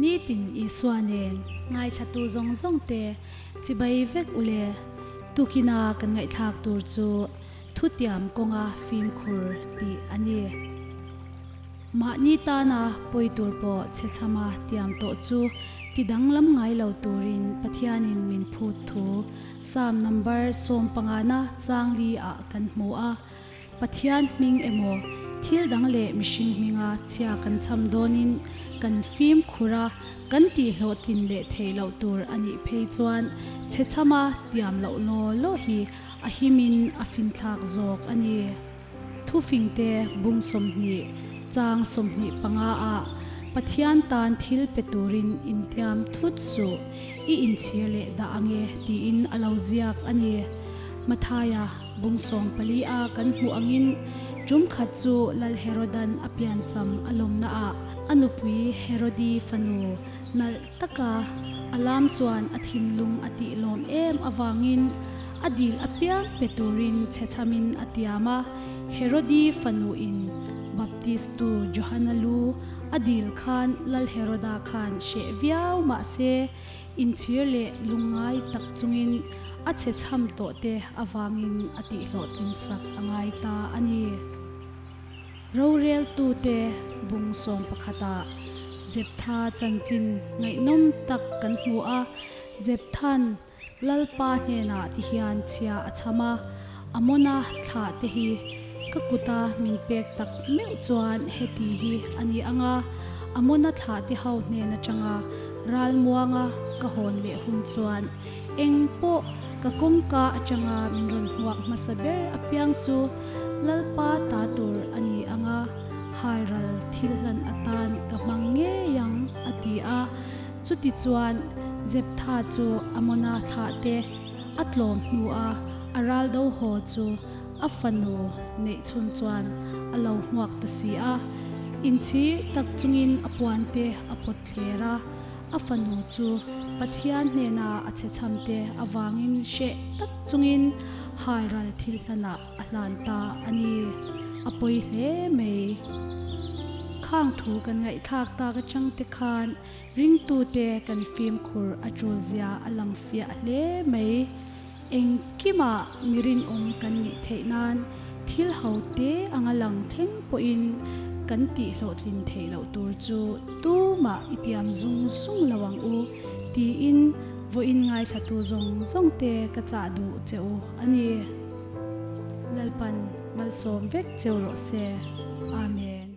Nitin Isua nen ngaithlatu zawng zawng te chibai vek u le. Tukina kan ngaihthlak tur chu thutiam kawnga fimkhur tih a ni. Mahni tana pawi tur pawh chhechhama tiam tawh chu ti danglam ngai lo turin Pathianin min phut thu Psalm number sawmpangana changli ah kan hmu a. Pathian hming emaw, thil dang leh mihring hminga chhia kan cham dawnin kan fimkhur a, kan tihhlawhtlin leh theih loh tur a nih phei chuan chhechhama tiam loh law law hi a himin a finthlak zawk a ni. Thufingte bung 20 chang 25 ah Pathian tan thil pe turin intiam thut suh, i inchhir leh dah ange tiin a lo ziak a ni. Mathaia. Bung 14 a kan hmuh angin tum khat chu Lal Herodan a piancham a lawmnaah a nupui Herodi fanu nalh taka a lam chuan a thinlung a tih lawm em avangin a dil apiang pe turin chhechhamin a tiam a. Herodi fanu in Baptistu Johana lu a dil khan Lal Heroda khan hreh viau mahse Inchhir leh lungngai tak chungin a chhe chham tawh te avangin a tihhlawhtlin sak a ngai ta a ni. Roreltute bung sawm pakhatah Jeptha chanchin ngaihnawm tak kan hmu a, Jeptha'n Lalpa hnenah tihian chhia a chham a, Amona thlah te hi ka kuta min pek tak meuh chuan heti hi a ni ang a, Amona thlah te ho hnen atanga ralmuanga ka hawn leh hun chuan eng pawh ka kawngka atanga min rawn hmuak hmasa ber apiang chu Lalpa ta tur a ni ang a, halral thil hlan atan ka hmang ngei ang, a ti a. Chuti chuan Jeptha chu Amona thlah te A tlawm hnua a ral do haw chu a fanu neih chhun chuan a lo hmuak ta si a. Inchhir tak chungin a puante a pawt thler a, a fanu chu Pathian hnena a chhechham te avangin hreh tak chungin halral thil hlanah a hlan ta a ni. A pawi hle mai. Khang thu kan ngaihthlak tak atang te khan Ringtute kan fimkhur a tul zia a lang fiah hle mai. Engkimah mi rinawm kan nih theih nan thil ho te anga lang thleng pawhin kan tih hlawhtlin theih loh tur chu tumah i tiam zung zung lo ang u tiin vawiin ngaithlatu zawng zawng te ka chah duh che u a ni. Lalpan malsawm vek cheu rawh se. Amen.